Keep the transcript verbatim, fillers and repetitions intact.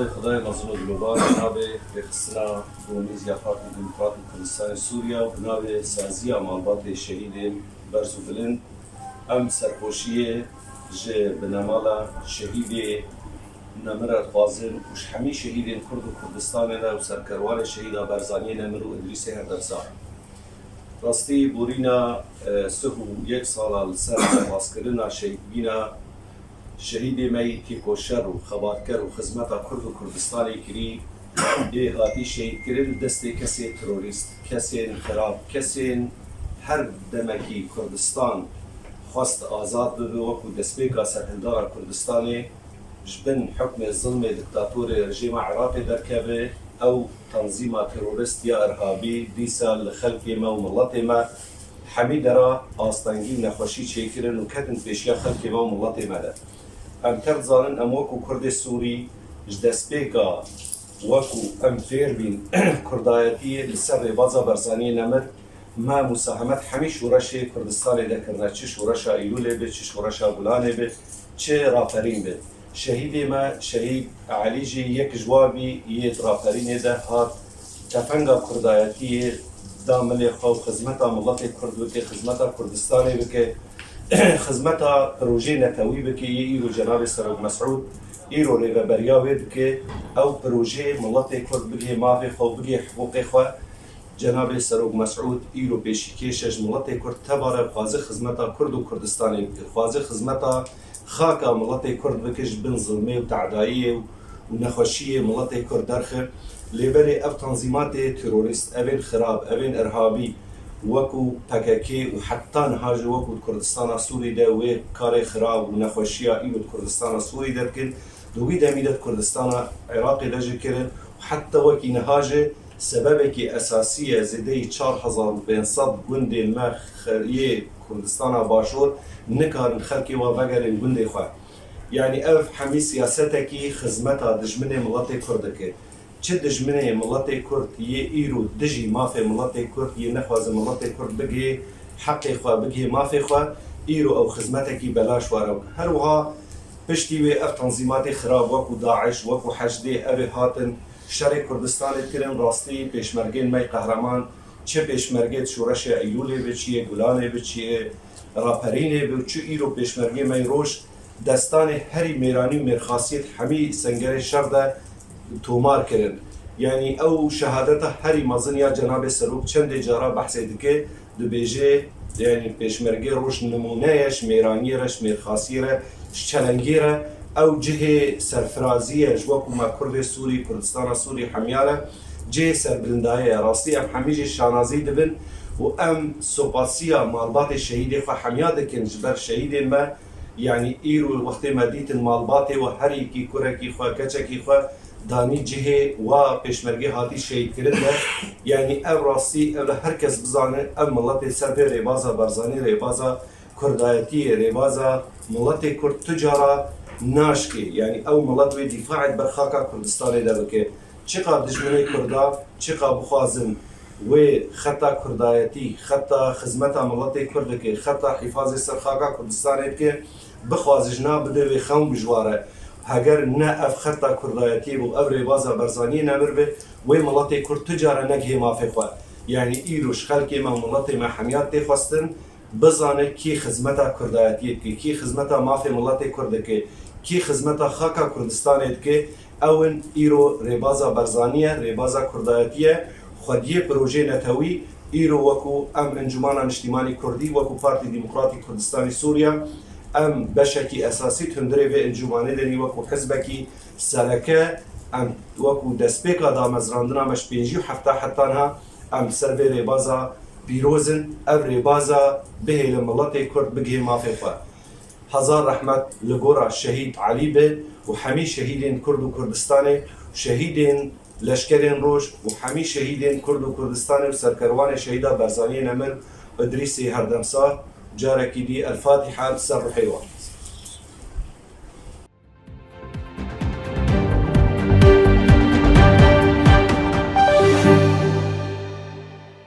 Xwedayê mezin û dilûbar, bi navê rêxistina Komîzya Partî Demokrat û Kurdistanê Sûriye û bi navê Saziya Malbatê Şehîdên Berz û Bilind, em serxweşiyê ji binemala şehîdê nemir re dixwazin û ji hemî şehîdên Kurd û Kurdistanê re û serkerwanê şehîda Barzaniyê nemir û Idrîsê Herdemsar. Rastî borîna, e, sih û yek sala li ser derbazkirina şehîdbîna şehîdê me yî têkoşer û xebatker û xizmeta Kurd û Kurdistanê kirî, ê hatî şehîdkirin destê kesê terorîst, kesên xirab, kesên her demekî Kurdistan xwest azad bibe, wekû destpêka serhildana Kurdistanê ji bin hukmê zilmê diktatorê rejîma Iraqê derkeve, ew tanzîma terorîst ya irhabî dîsa li xelkê me û miletê me hemî dera astengî û nexweşî çêkirin û ketin pêşiya xelkê me û miletê me de. Em tev dizanin, em wekû Kurdê Sûrî ji destpêka wekû em fêr bîn Kurdayetiyê li ser rêbaza Barzaniyê nemir, me musahemet hemî şoreşê Kurdistanê de kirine, çi şoreşa Îlûlê be, çi şoreşa Gulanê be, çi raperîn be. Şehîdê me, Şehîd Elî jî yek ji wan bî, yê di raperînê de hat tefenga Kurdayetiyê da milê xwe û xizmeta miletê Kurd bike, xizmeta Kurdistanê bike, xizmeta projeyê netewî bike, yê îro Cenabê Serok Mesûd îro rêveberiya wê dike, ew projeyê miletê Kurd bigihê mafê xwe û bigihê hiqûqê xwe. Cenabê Serok Mesûd îro pêşîkêş e ji miletê Kurd, teva re dixwaze xizmeta Kurd û Kurdistanê bike, dixwaze xizmeta xaka miletê Kurd bike, ji bin zilmê û tedayiyê û, û nexweşiyê miletê Kurd derxe. Lê belê ev tanzîmatê terorîst, evên xirab, evên irhabî, wekû P K K û heta niha jî wekû di Kurdistana Sûrî de wê karê xirab û nexweşiya îro di Kurdistana Sûrî de dikin, di wî demî de di Kurdistana Iraqê de jî kirin û heta wekî niha jî sebebekî esasî ye, zêdeyî çar hezar û pênc sed gundên me xe-, yê Kurdistana Başûr nikarin xelkê wan vegerin gundê xwe. Yanî ev hemî siyasetekî xizmeta dijminê miletê Kurd dike. Çi dijminê miletê Kurd yê îro dijî mafê miletê Kurd, yê nexwaze miletê Kurd bigihê heqê xwe, bigihê mafê xwe, îro ew xizmetekî belaş were. Her wiha piştî wê ev tanzîmatê xirab wekû DAIŞ, wekû HDD, ev ê hatin şerê Kurdistanê dikirin, rastî pêşmergên me yê qehreman, çi pêşmergê di şoreşê Eylûlê be, çi yê Gulanê be, çi yê Raperînê be û çi îro pêşmergê me yê roj, destanê herî mêranî û mêrxasiyê di hemî sengerê şer de tomar kirin. Yanî ew şehadeta herî mezin ya Cenabê Serok çendê cara behsê dike, dibêje, yanî pêşmergê roj nimûne ye ji mêraniyê re, ji mêrxasiyê re, ji çelengê re. Ew cihê serfirazî ye ji wekû me Kurdê Sûrî, Kurdistana Sûrî hemiya re cihê serbilindayê ye. Rastî em hemî jî şanazî dibin û em sopasiya malbatê şehîdê xwe hemiya dikin ji ber şehîdên me. Yanî îro wextê me dîtin malbatê we her yekî kurekî xwe, keçekî xwe danî cihê wa pêşmergê hatî şehîdkirin de. Yanî ev rastî, ev li her kes bizane, ev miletê ser vê rêbaza Barzanî, rêbaza Kurdayetiyê, rêbaza miletê Kurd tu cara naşkê. Yanî ew milet wê dîfaê ber xaka Kurdistanê de bike. Çiqa dijminê Kurda, çiqa bixwazin wê xeta Kurdayetî, xeta xizmeta miletê Kurd dike, xeta hîfazê ser xaka Kurdistanê dike, bixwaze jina bide wê xewn bi ji wa re. Heger ne ev xeta Kurdayetiyê bû, ev rêbaza Barzaniyê nemir be, wê miletê Kurd tu cara negihê mafê xwe. Yanî îro ji xelkê me û miletê me hemiya tê xwestin, bizane kî xizmeta Kurdayetiyê dike, kî xizmeta mafê miletê Kurd dike, kî xizmeta xaka Kurdistanê dike, ew in îro rêbaza Barzanî ye, rêbaza Kurdayetî ye, xwediyê projeyê netewî. Îro wekû em Encûmana Niştîmanî Kurdî, wekû Partî Demokratîk Kurdistanî Sûriye, em beşekî esasî di hundirê vê encûmanê de nî, wekû hizbekî sereke, em wekû destpêka damezrandina me ji pêncî û hefta heta niha em li ser vê rêbaza pîroz in. Ev rêbaza bihêle miletê Kurd, bigihê mafê xwe. Hezar rehmet li gora Şehîd Elî be û hemî şehîdên Kurd û Kurdistanê, şehîdên Leşkerên Roj û hemî şehîdên Kurd û Kurdistanê û serkerwanê şehîda Barzaniyê nemir Idrîsê Herdemsar. Carekî dî El Fatiha li ser ruhê wan.